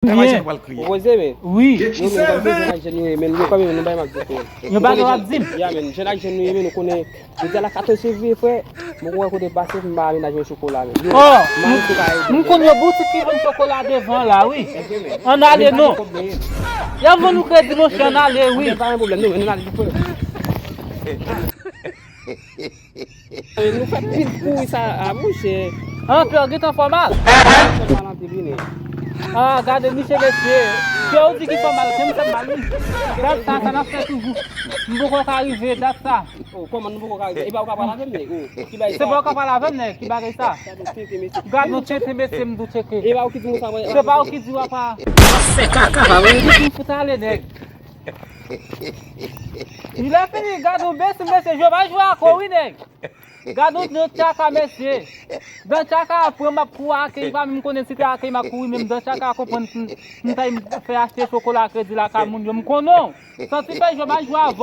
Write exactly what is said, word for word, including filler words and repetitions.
Ou poze men. Wi. Nou menm kòm jèn ak jèn nou ye men, nou kanmenm nou bay m ap di tou. Yo bagay w ap di m. Ya men, jèn ak jèn nou ye men, nou konnen jodi a la katòz fevriye frè. Mwen wè kote pase m pa menaj yon chokola men. Oh, m konn yon boutik ki vann chokola devan la wi. Ann ale non. Y ap vann nou kredi monchè, ann ale wi. Pa gen pwoblèm non, men ann ale frè. Nou fè pil kouri sa a monchè. Anpè w gentan fè w mal. Fè mal anpil wi nèg. Ah, gade misye mesye. Se ou di ki fè w mal, se m fè m mal wi. Dat sa, sa n ap fè toujou. M poko ka rive dat sa. Oh, kòman nou poko ka rive? E pa ou ka pale avè m nèg. Oh, ki bagay sa? Se pa ou ka pale avè m nèg, ki bagay sa? Gad nou tcheke mesye, m dou tcheke. E pa ou ki di m sa. Se pa ou ki di w apa. Fè kaka pa vre. Ki fout ale nèg. Lè fini, gad yon besi mesye, jwe pa jwe ak ou wi nèg. Gad yon, yon tchaka mesye. Dan tchaka a pran m ap kouri ak li, pa menm konnen si te ak li m ap kouri, menm dan tchaka a konprann m, m ta fè achte chokola kredi lakay moun yo, m konnen w. Santi fè jwe pa jwe avè w.